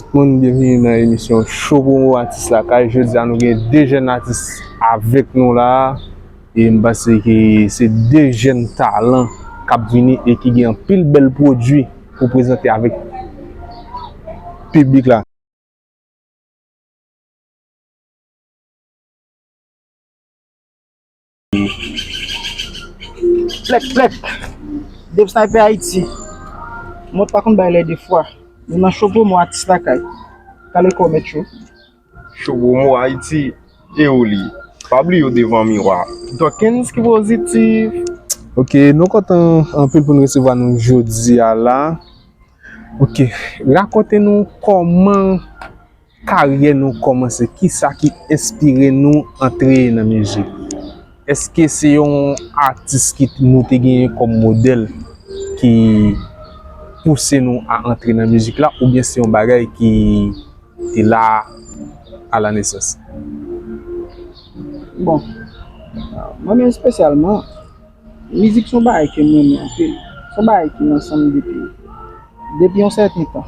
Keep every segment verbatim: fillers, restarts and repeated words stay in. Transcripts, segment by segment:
Moun, byenvini nan emisyon Show Promo Atis Lakay. Jodi a, nou gen de jèn atis avèk nou la. E m panse ke se de jèn talan k ap vini e ki gen anpil bèl pwodui pou prezante avèk piblik la. Plèk, plèk. Dave Sniper Haïti. Mòt pa konn bay lè de fwa. Nou nan Show Promo Atis Lakay. Kale kò, mèt cho. Show Promo Haïti, e ou li. Pa bliye w devan miwa. Duckens ki pozitif. Ok, nou kontan anpil pou n resevwa nou jodi a la. Ok, rakonte nou kòman karyè nou kòmanse, kisa ki enspire nou antre nan mizik? Èske se yon atis ki nou te genyen kòm modèl ki pouse nou a antre nan mizik la, oubyen se yon bagay ki te la a la nesans? Bon, mwen menm espesyalman, mizik se yon bagay ke m renmen anpil. Se yon bagay ki nan san m depi, depi yon sèten tan.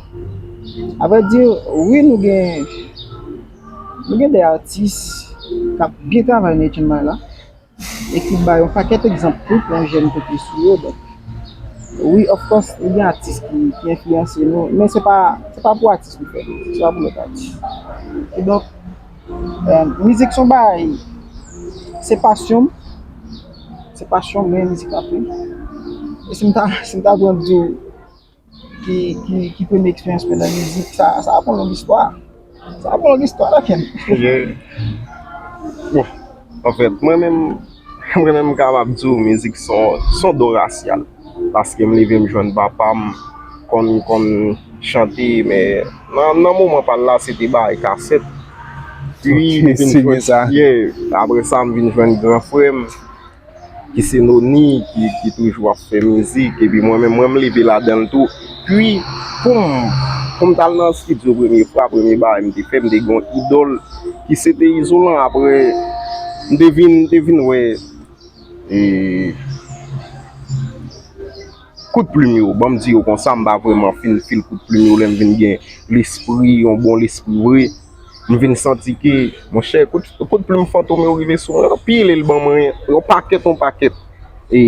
Avrèdi, wi, nou gen, nou gen de atis k ap byen travay nan H N M I la, e ki bay yon pakèt egzanp tou pou yon jèn te pli sou yo. Donk, wi, of course, nou gen atis ki, ki enfliyanse nou, men se pa, se pa pou atis nou fè l, se pa pou lòt atis. E donk, eh, mizik se yon bagay, se pasyon m, se pasyon m, renmen mizik anpil. E si m ta, si m ta pran di w ki, ki, ki premye eksperyans mwen nan mizik, sa, sa ap yon long istwa. Sa ap yon long istwa, la, Ken. Yeah. Bon, anfèt, mwen menm, mwen menm, m kapab di w, mizik se yon, se yon don rasyal. Paske m leve, m jwenn papa m konn, konn chante, men nan, nan moman pa l la, se te bay kasèt. Pi, m vin jwenn, yeah, apre sa, m vin jwenn gran frè m, ki se Noni, ki, ki toujou ap fè mizik, epi mwen menm, mwen m leve ladan l tou. Pi, pou m, pou m t al nan estidyo premye fwa, premye bagay m te fè, m te gen yon idòl ki se te Izolan. Apre, m te vin, m te vin wè, e, kout plim yo, ban m di yo konsa, m pa vrèman fin fil kout plim yo, lè m vin gen lespri, yon bon lespri vre. M vin santi ke, monchè, kout, kout plim Fantom yo rive sou mwen anpil, e l ban mwen yon pakèt, yon pakèt, e,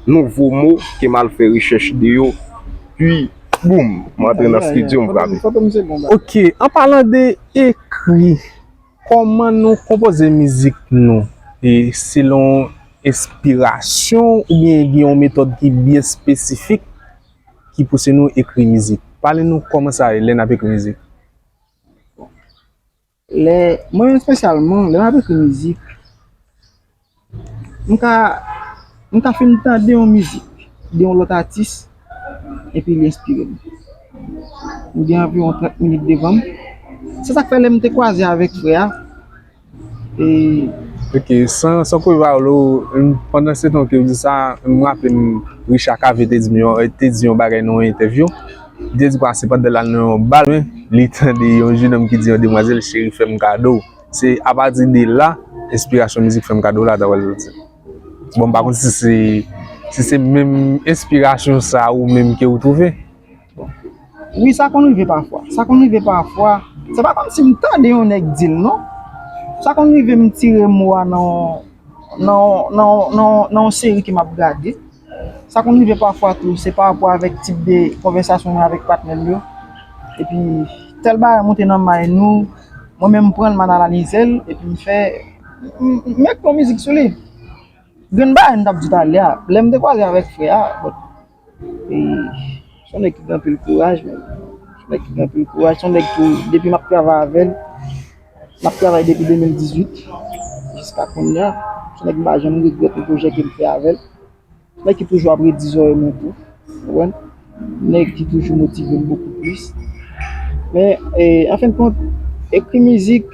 nouvo mo ke m al fè rechèch de yo. Pi, boum, m antre nan estidyo, m frape. Fantom se bon bagay. Ok, an palan de ekri, kòman nou konpoze mizik nou? E selon enspirasyon oubyen gen yon metòd ki byen espesifik ki pouse nou ekri mizik? Pale nou kòman sa ye lè n ap ekri mizik. Lè, mwen menm espesyalman, lè m ap ekri mizik, m ka, m ka fin tande yon mizik de yon lòt atis, epi li enspire m. M gen anviwon trant minit devan m. Se sa k fè lè m te kwaze avèk frè a, e, ok, san, san koupe pawòl ou, m, pandan se tan ke w di sa, m raple m, Richard Cavé te di m yon, te di yon bagay nan yon entèvyou. Li te di kwa se pandan l al nan yon bal, men li tande yon jenòm ki di yon demwazèl, "Cheri, fè m kado." Se apati de la, enspirasyon mizik "Fè m kado" la ta pral soti. Bon, m pa konn si se, si se menm enspirasyon sa ou menm ke ou twouve. Bon. Wi, sa konn rive pafwa. Sa konn rive pafwa. Se pa kòmsi m tande yon nèg di l, non. Sa konn rive m tire mo a nan, nan, nan, nan, nan yon seri ke m ap gade. Sa konn rive pafwa tou, se pa rapò avèk tip de konvèsasyon mwen avèk patnè m yo. Epi, tèl bagay monte nan may nou, mwen menm m pran l, m al analize l, epi m fè, m, m, m ekri yon mizik sou li. Grenn bagay m t ap di w talè a, lè m te kwaze avèk frè a, bon, e, se yon nèg ki gen anpil kouraj, men, se yon nèg ki gen anpil kouraj, se yon nèg tou, depi m ap travay avè l, m ap travay depi de mil dizuit jiska kounye a, se yon nèg m pa janm regrèt yon pwojè ke m fè avè l. Nèg ki toujou ap redi zòrèy mwen tou. Ou konprann? Nèg ki toujou motive m bokou plis. Men, e, an fen de kont, ekri mizik,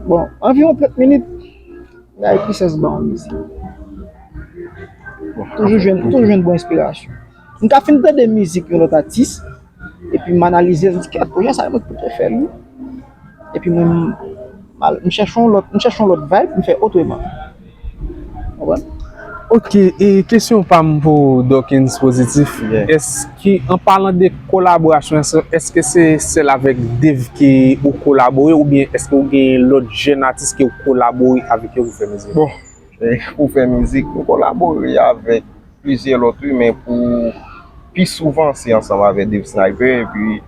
bon, anviwon trant minit, m ka ekri sèz ba yon mizik. Bon, toujou jwenn, toujou jwenn bon enspirasyon. M ka fin tande mizik yon lòt atis, epi m analize l, m di, "Kèt, pwojè sa, mwen ki pou te fè l, wi." Epi mwen, m al, m chèche yon lòt, m chèche yon lòt vibe, m fè otreman. Konprann? Ok, e kesyon pa m pou Dawkins Positif. Èske, an palan de kolaborasyon, èske, èske se sèl avèk Dave ke ou kolabore oubyen èske ou gen lòt jèn atis ke ou kolabore avèk yo pou fè mizik? Bon, eh, pou fè mizik, m kolabore avèk plizyè lòt, wi, men pou pi souvan, se ansanm avèk Dave Sniper, epi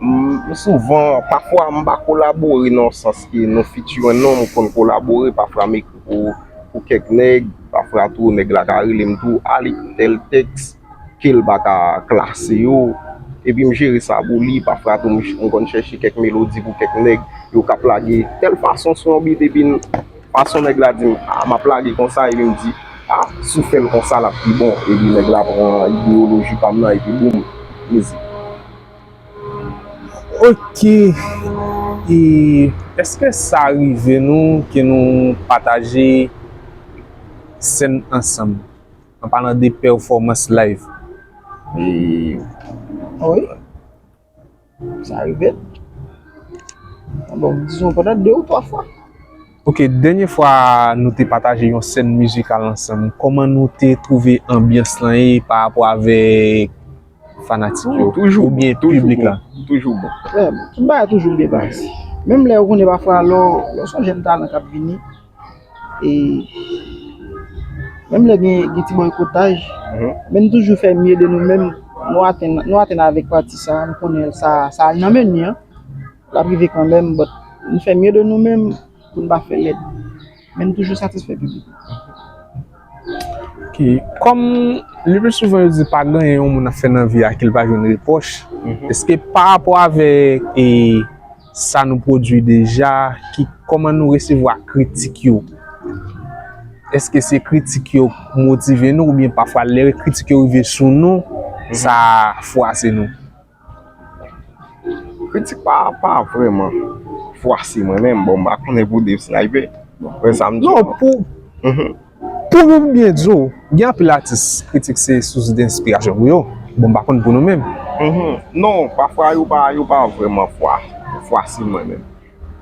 m, m souvan, pafwa, m pa kolabore nan sans ke nou featuring, non, m konn kolabore, pafwa m ekri pou, pou kèk nèg, pafwa tou, nèg la ka rele m tou, al ekri tèl tèks, ke l pa ka klase yo, epi m jere sa pou li, pafwa tou, m, m konn chèche kèk melodi pou kèk nèg, yo k ap lage tèl fason sou yon beat, epi m, fason nèg la di m, a, m ap lage konsa, epi m di, a, si w fè l konsa, l ap pi bon. Epi nèg la pran ideyoloji pa m nan, epi boum, mizik. Ok. E èske sa rive nou ke nou pataje sèn ansanm? An palan de pèfòmans live. E, wi. Sa rive. Bon, dizon pandan de ou twa fwa. Ok, dènye fwa nou te pataje yon sèn mizikal ansanm, kòman nou te twouve anbyans lan ye pa rapò avèk fanatik yo oubyen piblik la? Toujou bon. Toujou bon. Tout bagay toujou byen pase. Menm lè ou konnen pafwa lè w, lè w se yon jèn talan k ap vini, e menm lè gen, gen ti bòykotaj, men n toujou fè mye de nou menm, nou atenn, nou atenn avèk pati sa, nou konnen sa, sa al nan meni an, l ap rive kanmenm, but n fè mye de nou menm pou n pa fè lèd. Men n toujou satisfè piblik. Ok. Kòm le pli souvan yo di pa gen anyen yon moun ap fè nan vi a ke l pa jwenn repwòch, èske pa rapò avèk e sa nou pwodui deja, ki, kòman nou resevwa kritik yo? Èske se kritik yo k motive nou oubyen pafwa lè kritik yo rive sou nou, sa fwase nou? Kritik pa, pa vrèman fwase mwen menm. Bon, m pa konnen pou Dave Sniper. Wè sa m di. Non, pou, pou nou byen di w, gen anpil atis, kritik se sous de enspirasyon pou yo. Bon, m pa konn pou nou menm. Non, pafwa yo pa, yo pa vrèman fwa, fwase mwen menm.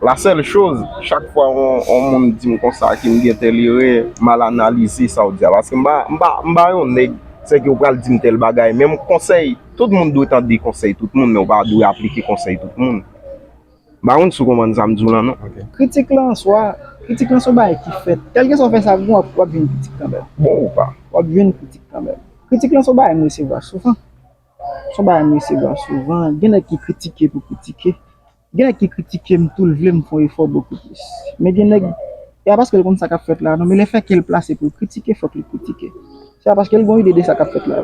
La sèl choz, chak fwa yon, yon moun di m konsa ke m gen tèl erè, m al analize sa w di a. Paske m pa, m pa, m pa yon nèg, sèke w pral di m tèl bagay, men m konsèy, tout moun dwe tande konsèy tout moun, men w pa dwe aplike konsèy tout moun. M pa konn si w konprann sa m di w lan, non. Kritik lan an swa, kritik lan se yon bagay ki fèt. Kèlkeswa w fè sa pou w, w ap, w ap jwenn kritik kanmenm. Bon ou pa. W ap jwenn kritik kanmenm. Kritik lan se yon bagay m resevwa souvan. Se yon bagay m resevwa souvan. Gen nèg ki kritike pou kritike. Gen nèg ki kritike m tou, l vle m fè yon efò bokou plis. Men gen nèg, e pa paske l konn sa k ap fèt la, non, men lè fè ke l plase pou l kritike, fòk li kritike. Se pa paske l gen yon ide de sa k ap fèt la.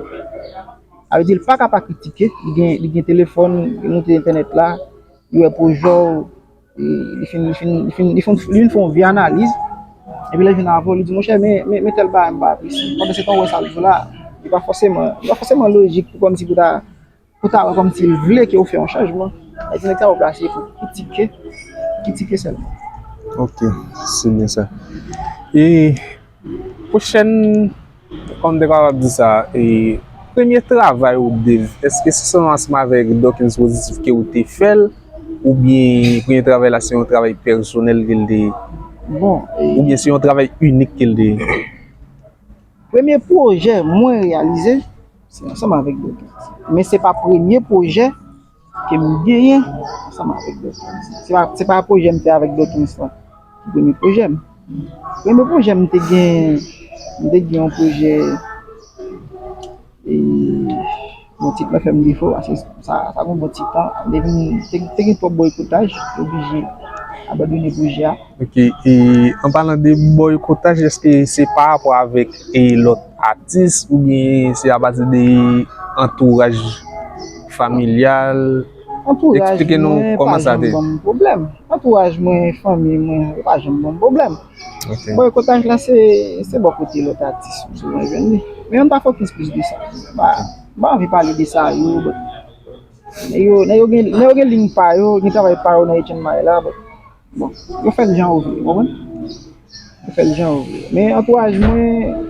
Sa vle di, l pa ka pa kritike, li gen, li gen telefòn, li moute entènèt la, li wè pwojè w, li, li fin, li fin, li fin, li fin, li fin fè yon vye analiz, epi lè l vin avè w, li di, monchè, men, men, men tèl bagay m pa apresye. Pandan se tan, w wè sa l di w la, li pa fòseman, li pa fòseman lojik pou kòmsi pou ta, pou ta wè kòmsi l vle ke w fè yon chanjman. Sa vle di nèg sa yo plase pou kritike, kritike sèlman. Ok, se byen sa. E pwochèn, kòm m te kapab di sa, e premye travay ou, Dave, èske se sèlman ansanm avèk Dawkins Positif ke ou te fè l, oubyen premye travay la se yon travay pèsonèl ke l te ye? Bon, e oubyen se yon travay inik ke l te ye? Premye pwojè mwen reyalize, se ansanm avèk Dawkins. Men se pa premye pwojè ke m genyen ansanm avèk Dawkins. Se pa, se pa pwojè m fè avèk Dawkins lan ki premye pwojè m. Premye pwojè m te gen, m te gen yon pwojè, e, bon, tit la fè m defo, paske sa, sa gen yon bon ti tan, m te vin, te, te gen twòp bòykotaj, te oblije abandone pwojè a. Ok, e an palan de bòykotaj, èske se pa rapò avèk e lòt atis oubyen se apati de antouraj familyal? Antouraj mwen pa janm ban m pwoblèm. Antouraj mwen, fanmi mwen, yo pa janm ban m pwoblèm. Ok. Bòykotaj la, se, se bò kote lòt atis m souvan jwenn li. Men ann pa fokis plis de sa. M pa, m pa anvi pale de sa yo, but nèg yo, nèg yo gen, nèg yo gen liy pa yo, gen travay pa yo nan H and M la, but bon, yo fè l jan yo vle, w konprann? Yo fè l jan yo vle. Men antouraj mwen,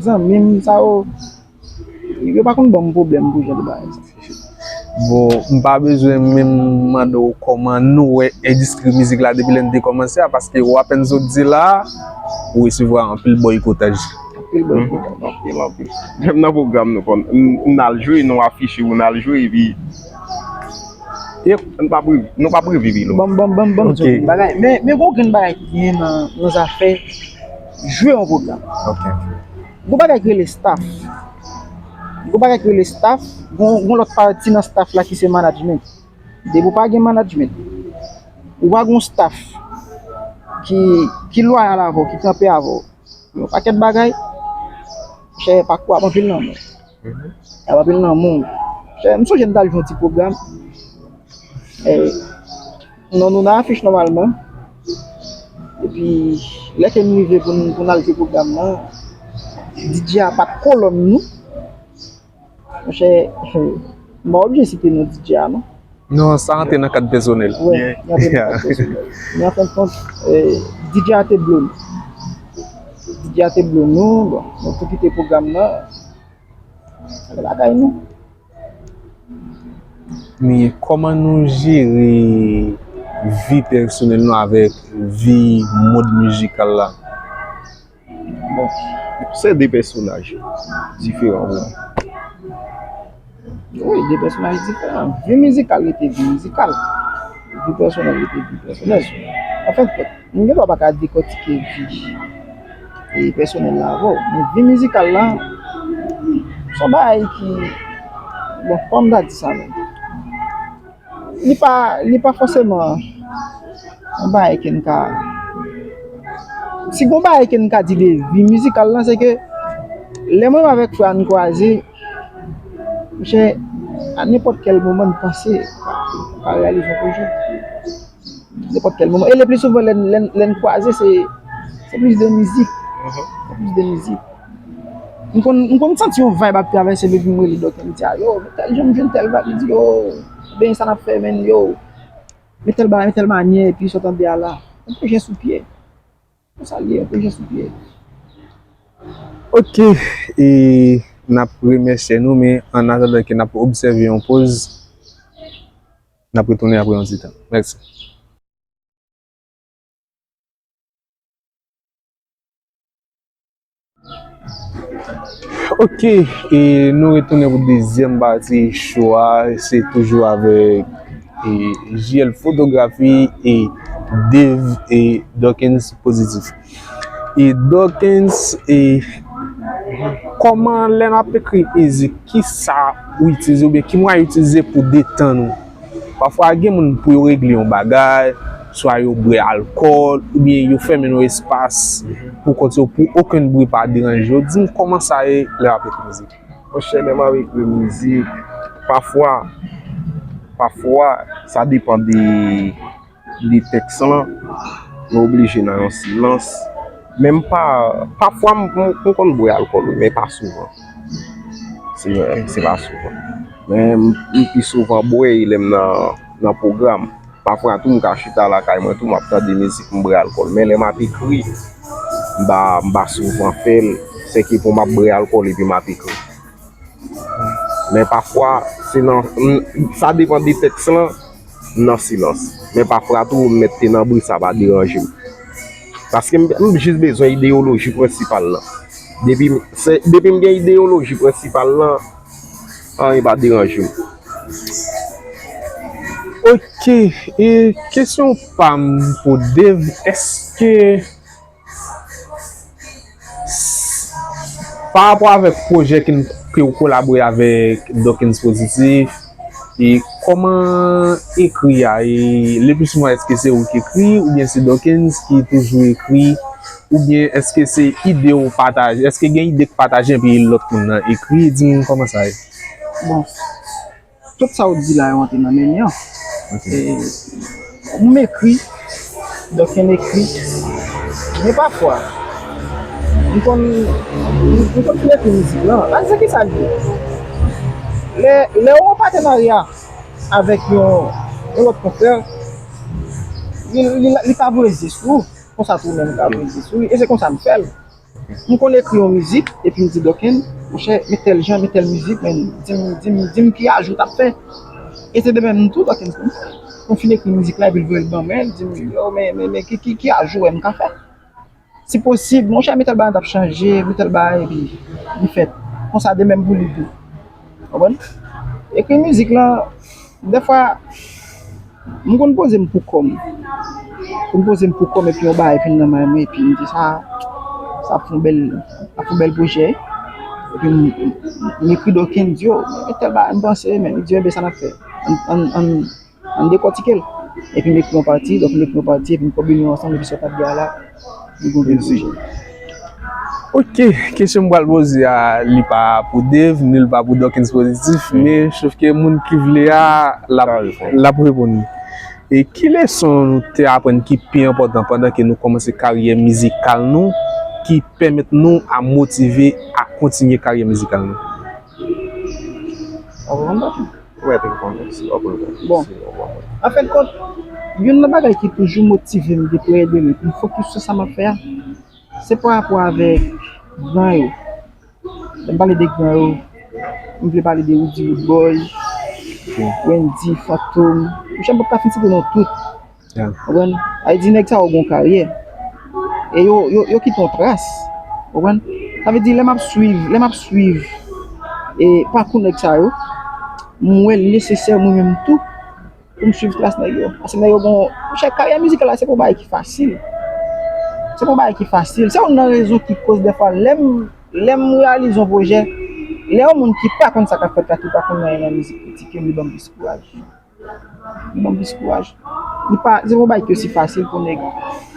zanmi m, sa yo, yo pa konn ban m pwoblèm pou jan de bagay sa. Bon, m pa bezwen menm mande w kòman nou wè endistri mizik la depi lè n te kòmanse a, paske w apèn sot di la, ou resevwa anpil bòykotaj. Anpil, bro. Anpil, anpil. Menm nan pwogram nou konn, n, n al jwe, nou afiche pou n al jwe, epi e, n p ap revi-, nou p ap reviv li. Ban m, ban m, ban m, ban m di w yon bagay. Men, men gen yon grenn bagay ki genyen nan, nan zafè jwe yon pwogram. Gen yon bagay ki rele staff. Gen yon bagay ki rele staff, gen, gen yon lòt pati nan staff la ki se management. Depi w pa gen management, ou pa gen yon staff ki, ki lwayal avè w, ki kanpe avè w, yon pakèt bagay, monchè, pakou ap anpil nan men w. Ap anpil nan men w. Monchè, m sonje m t al jwe yon ti pwogram. Eh, non nou nan afich nòmalman. Epi, lè ke n rive pou n, pou n al jwe pwogram nan, D J a pa t kolonn nou. Monchè, m pa oblije site non D J a, non. Non, sa rantre nan kad pèsonèl. Wi, li rantre nan kad pèsonèl. Men an fen de kont, eh, D J a te blow nou. D J a te blow nou, bon, nou tou kite pwogram nan. Ale lakay nou. Men kòman nou jere vi pèsonèl nou avèk vi mond mizikal la? Bon, se de pèsonaj diferan pou mwen. Wi, de pèsonaj diferan. Vi mizikal rete vi mizikal. Vi pèsonèl rete vi pèsonèl. Anfen, nou gen dwa pa ka dekòtike vi e pèsonèl la avè w. Men vi mizikal la, se yon bagay ki, bon, kòman m ta di sa menm? Li pa, li pa fòseman yon bagay ke n ka, si gen yon bagay ke n ka di de vi mizikal la, se ke lè mwen menm avèk frè a n kwaze, monchè, a nenpòt kèl moman n panse, ou ka reyalize yon pwojè. Nenpòt kèl moman. E le pli souvan, lè n, lè n, lè n kwaze, se, se plis de mizik. Se plis de mizik. M konn, m konn santi yon vibe ap travèse m epi m rele Dòken, m di a, yo, men tèl jan m jwenn tèl vibe, li di, yo, ben sa n ap fè, menn, yo, men tèl bagay, men tèl manyè, epi sa w tande a la, yon pwojè sou pye. Konsa l ye, yon pwojè sou pye. Ok, e n ap remèsye nou, men an atandan ke n ap obsève yon poz, n ap retounen apre yon ti tan. Mèsi. Ok, e nou retounen pou dezyèm pati cho a, se toujou avèk e, J L Fotografi e Dave e Dawkins Pozitif. E Dawkins, e, kòman lè n ap ekri mizik, ki sa ou itilize oubyen ki mwayen ou itilize pou detann ou? Pafwa gen moun pou yo regle yon bagay, swa yo bwè alkòl, oubyen yo fèmen nan yon espas pou kont yo, pou okenn bri pa deranje yo. Di m kòman sa ye lè w ap ekri mizik? Monchè, lè m ap ekri mizik, pafwa, pafwa, sa depann de, de tèks lan. Mwen oblije nan yon silans. Men m pa, pafwa m, m, m konn bwè alkòl, wi, men pa souvan. Se, se pa souvan. Men m, m pi souvan bwè lè m nan, nan pwogram. Pafwa tou, m ka chita lakay mwen tou, m ap tande mizik, m bwè alkòl. Men lè m ap ekri, m pa, m pa souvan fè l. Sèke pou m ap bwè alkòl epi m ap ekri. Men pafwa, se nan, m, sa depann de tèks lan, m nan silans. Men pafwa tou, m mèt te nan bri, sa pa deranje m. Paske m, m jis bezwen ideyoloji prensipal lan. Depi, se, depi m gen ideyoloji prensipal lan, anyen pa deranje m. Ok, e kesyon pa m pou Dave, èske pa rapò avèk pwojè ke n, ke w kolabore avèk Dawkins Pozitif, e kòman ekri a, e le pli souvan èske se ou ki ekri, oubyen se Dawkins ki toujou ekri, oubyen èske se ide w pataje, èske gen ide k pataje epi lòt moun nan ekri, di m kòman sa ye? Bon, tout sa w di la yo antre nan menm jan. Ok. E, m ekri, Dawkins ekri, men pafwa, m konn, m konn fin ekri mizik lan. Paske se ki sa l ye? Lè, lè w an patenarya avèk yon, yon lòt konfrè, li, li, li ka voye zye sou ou, konsa tou menm ka voye zye sou li, e se konsa m fè l. M konn ekri yon mizik, epi m di Dawkins, monchè, men tèl jan, men tèl mizik, men di m, di m, di m ki ajout ap fè. E se de menm tou, Dawkins konn fè. Konn fin ekri mizik la, epi l voye l ban mwen, l di m, yo, men, men, men, ki, ki, ki ajout w wè m ka fè? Si posib, monchè, met tèl bagay t ap chanje, met tèl bagay, epi li fèt. Konsa de menm pou li tou. Konprann? Ekri mizik lan, dèfwa, m konn poze m pou kò m. Pou m poze m pou kò m, epi yon bagay vin nan men mwen, epi m di sa, sa ap fè yon bèl, ap fè yon bèl pwojè. Epi m, m, m ekri Dawkins, yo, men tèl bagay m panse, men li di, enben, sa n ap fè. Ann, ann, ann, ann dekòtike l. Epi m ekri yon pati, donk m ekri yon pati, epi m konbine yo ansanm, epi sa w t ap di a la, li gon bèl pwojè. Ok, kesyon m pral poze a, li pa pou Dave, ni l pa pou Dawkins Pozitif, men sof ke moun ki vle a, l ap, l ap reponn li. E ki leson nou te aprann ki pi enpòtan pandan ke nou kòmanse karyè mizikal nou, ki pèmèt nou a motive a kontinye karyè mizikal nou? Ou konprann? Ou mèt reponn, si w ap reponn. Bon. Sinon, w ap Anfèt kont, youn nan bagay ki toujou motive m depi w ede m pou m fokis sou sa m ap fè a, se pa rapò avèk gran yo. Lè m pale de gran yo, m vle pale de Roody Roodboy, Wendy, Fantom. Monchè, m p ap ka fin site non tout. Konprann? Sa vle di nèg sa yo gen yon karyè. E yo, yo, yo kite yon tras. Konprann? Sa vle di lè m ap swiv, lè m ap swiv e pakou nèg sa yo, m wè l nesesè mwen menm tou pou m swiv tras nèg yo. Paske nèg yo gon, monchè, karyè mizikal la se pa yon bagay ki fasil. Se pa yon bagay ki fasil. Se youn nan rezon ki koz dèfwa lè m, lè m reyalize yon pwojè, lè yon moun ki pa konn sa k ap fèt la, ki pa konn anyen nan mizik kritike m, li ban m plis kouraj. Li ban m plis kouraj. Li pa, se pa yon bagay ki osi fasil pou nèg,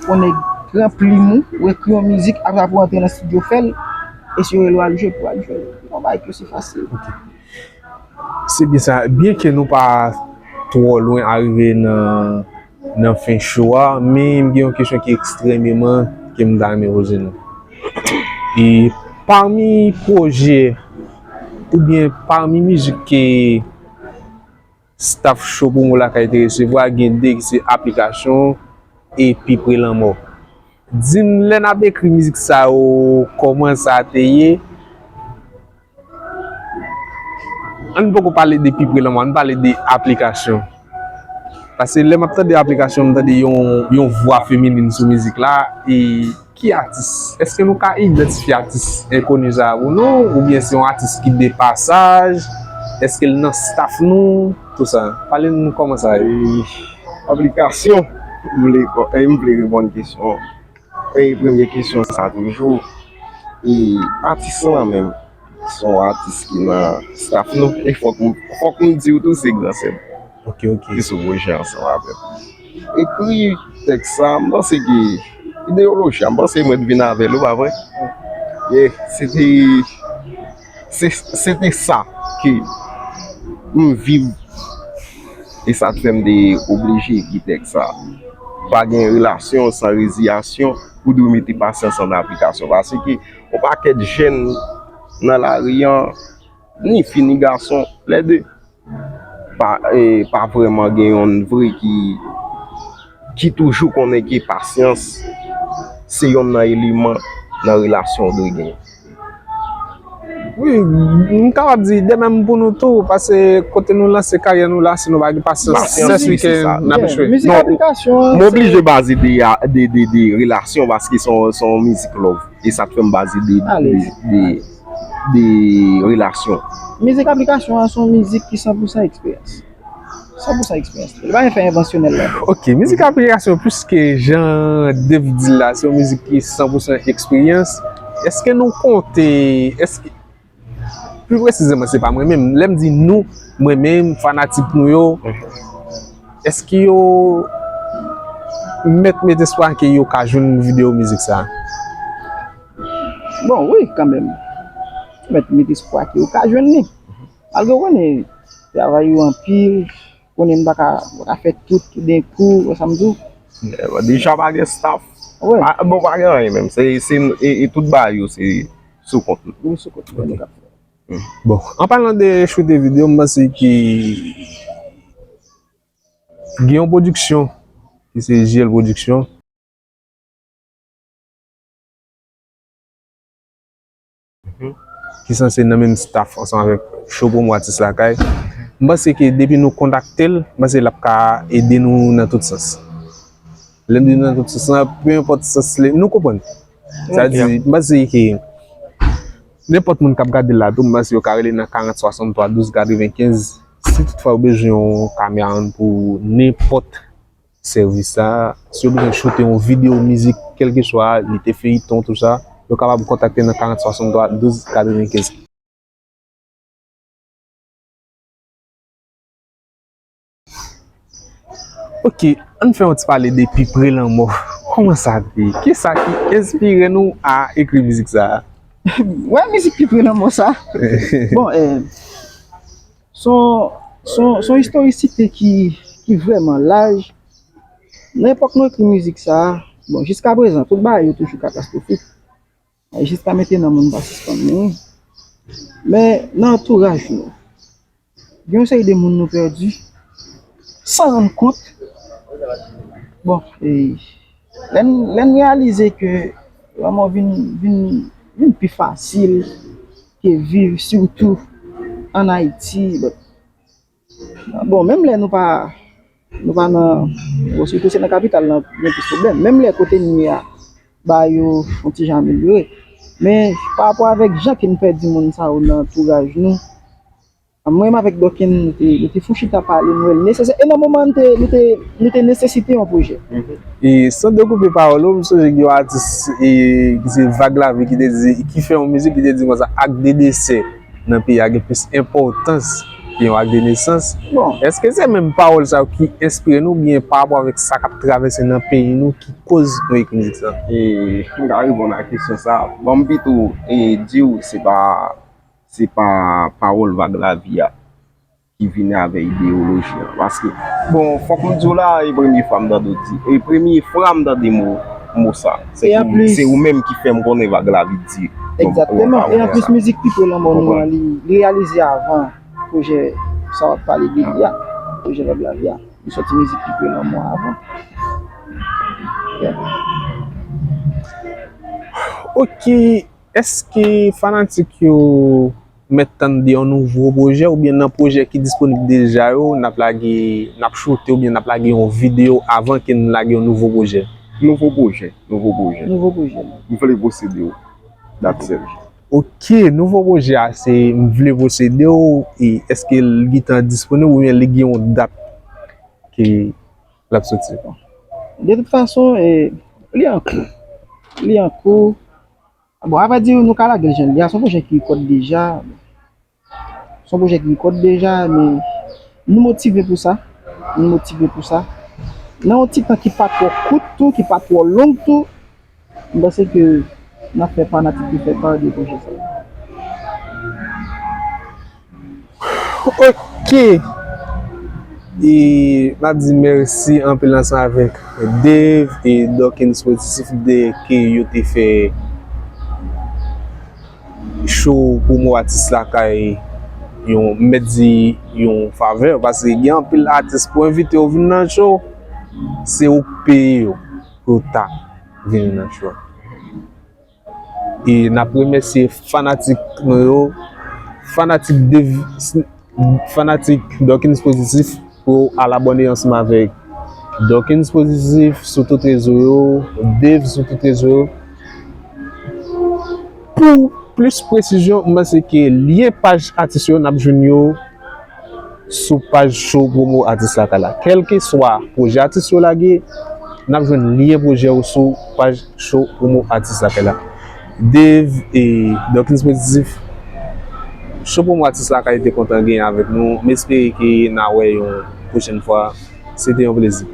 pou nèg pran plim ou, ou ekri yon mizik, apre apre w antre nan estidyo fè l, e si yo rele w al jwe pou w al jwe l. Se pa yon bagay ki osi fasil. Se byen sa. Byen ke nou pa twò lwen arive nan, nan fen show a, men m gen yon kesyon ki ekstrèmeman ke m ta renmen poze nou. E pami pwojè oubyen pami mizik ke staff Show Promo Lakay te resevwa, gen de ki se Aplikasyon e Pi Pre Lanmò. Di m, lè n ap ekri mizik sa yo, kòman sa te ye? Ann poko pale de Pi Pre Lanmò, ann pale de Aplikasyon. Paske lè m ap tande Aplikasyon, m tande yon, yon vwa feminin sou mizik la. E ki atis? Èske nou ka idantifye atis enkoni sa a pou nou? Oubyen se yon atis ki de pasaj? Èske l nan staff nou? Tou sa. Pale n kòman sa ye. E, Aplikasyon, m vle, e, m vle reponn kesyon. E premye kesyon sa toujou. E atis lan menm, se yon atis ki nan staff nou. E fòk m, fòk m di w tou, se gran sè m. Ok, ok. Ki sou pwojè ansanm avè m. Ekri tèks sa, m panse ke ideyoloji a, m panse mwen t vin avè l, ou pa vre? Yeah, se te, se, se te sa ke m viv. E sa t fè m te oblije ekri tèks sa. Pa gen relasyon san reziyasyon, ou dwe mete pasyans an aplikasyon. Paske yon pakèt jèn nan lari an, ni fi ni gason, lè de, pa, e, pa vrèman gen yonn vre ki, ki toujou konnen ke pasyans se yonn nan eleman nan relasyon w dwe genyen. Wi, m kapab di de menm pou nou tou, paske kote nou lanse karyè nou la, si nou pa gen pasyans, sèl ke n ap echwe. Mizik aplikasyon an, M oblije baze de, de, de, de relasyon, paske se yon, se yon mizik love. E sa k fè m baze de, de, de, de relasyon. Mizik aplikasyon an se yon mizik ki san pou san eksperyans. San pou san eksperyans. Li pa gen fè envansyonèl la. Ok, mizik aplikasyon, plis ke jan Dave di l la, se yon mizik ki san pou san eksperyans. Èske nou konte, èske, pli presizeman, se pa mwen menm. Lè m di nou, mwen menm, fanatik nou yo, èske yo mèt met espwa ke yo ka jwenn videyo mizik sa a? Bon, wi, kanmenm. Mèt met espwa ke yo ka jwenn li. Malgre w konnen, travay yo anpil, konnen m pa ka, pa ka fè tout, tout den kou, wè sa m di w. Deja pa gen staff. Wè. Bon, pa gen anyen menm. Se, se, e, e tout bagay yo, se sou kont nou. Wi, sou kont nou, nou k ap fè. Bon, an palan de choute videyo, m panse ke gen yon pwodiksyon, ki se J L Pwodiksyon, ki sanse nan menm staff ansanm avèk Show Promo Atis Lakay. M panse ke depi nou kontakte l, m panse l ap ka ede nou nan tout sans. Lè m di nan tout sans lan, pe enpòt sans li, nou konprann. Sa di, m panse ke nenpòt moun k ap gade la tou, m panse yo ka rele nan karant swasanntwa douz katrevenkenz. Si toutfwa yo bezwen yon kamerawmann pou nenpòt sèvis sa, si yo bezwen choute yon videyo mizik, kèlkeswa li te feyiton, tou sa, yo kapab kontakte nan karant swasanntwa douz katrevenkenz. Ok, ann fè yon ti pale de Pi Pre Lanmò. Kòman sa te ye? Kisa ki enspire nou a ekri mizik sa a? Wè, mizik Pi Pre Lanmò sa. Bon, eh, son, son, son istorisite ki, ki vrèman laj. Nan epòk nou ekri mizik sa, bon, jiska prezan, tout bagay yo toujou katastwofik. Jiska mentenan, moun pa sispann mouri. Men, nan antouraj nou, gen yon seri de moun nou pèdi, san rann kont. Bon, e, lè n, lè n reyalize ke lanmò vin, vin, vin pi fasil ke viv, sitou ann Ayiti. Bon, bon, menm lè nou pa, nou pa nan, bon, sitou se nan kapital lan gen plis pwoblèm. Menm lè kote n ye a, bagay yo yon ti jan amelyore. Men, pa rapò avèk jan ke n pèdi moun sa yo nan antouraj nou, mwen menm avèk Dòken, nou te, nou te fon chita pale, nou wè l nesesè. E nan moman an, nou te, nou te, nou te nesesite yon pwojè. E san dekoupe pawòl ou, m sonje gen yon atis e, ki se Vag Lavi ki te di, ki fè yon mizik ki te di konsa, ak de desè nan peyi a gen plis enpòtans ke yon ak de nesans. Bon. Èske se menm pawòl sa yo ki enspire nou oubyen pa rapò avèk sa k ap travèse nan peyi nou ki koz nou ekri mizik sa? E, m ka reponn a kesyon sa. Bon, m pito e, di w se pa, se pa pawòl Vag Lavi a ki vini avè ideyoloji an. Paske, bon, fòk m di w la, e premye fwa m tande w di, e premye fwa m tande mo, mo sa. Se, se ou menm ki fè m konnen Vag Lavi di. Egzakteman. E anplis, mizik Pi Pre Lanmò nou an, li, li reyalize avan pwojè sa w ap pale de li a, pwojè Vag Lavi a. Li sòti mizik Pi Pre Lanmò avan. Ok. Èske fanatik yo mèt tann de yon nouvo pwojè oubyen nan pwojè ki disponib deja yo, n ap lage, n ap choute oubyen n ap lage yon videyo avan ke n lage yon nouvo pwojè? Nouvo pwojè, nouvo pwojè. Nouvo pwojè. M vle posede w. That's it. Ok, nouvo pwojè a se M vle posede w, e èske l gentan disponib oubyen li gen yon dat ke l ap soti? De tout fason, e, li an kou. Li an kou. Bon, avrèdi, nou ka lage l jan l ye a. Se yon pwojè ki rekòd deja. Se yon pwojè ki rekòd deja, men nou motive pou sa. Nou motive pou sa. Nan yon ti tan ki pa twò kout tou, ki pa twò long tou, m panse ke n ap fè fanatik yo fè pa de pwojè sa yo. Ok. E m ap di mèsi anpil ansanm avèk Dave e Dawkins Positif de ke yo te fè show pwomo atis lakay yon, m mèt di yon favè, paske gen anpil atis pou envite yo vin nan show, se ou k peye yo pou yo ta vini nan show. E n ap remèsye fanatik nou yo, fanatik Dave, fanatik Dawkins Positif pou al abòne ansanm avèk Dawkins Positif sou tout rezo yo, Dave sou tout rezo yo. Pou plis presizyon, m panse ke lyen paj atis yo n ap jwenn yo sou paj show pwomo atis lakay la. Kèlkeswa pwojè atis yo lage, n ap jwenn lyen pwojè yo sou paj show pwomo atis lakay la. Dave e Dawkins Positif, show pwomo atis lakay te kontan genyen avèk nou. M espere ke n a wè yon pwochèn fwa. Se te yon plezi.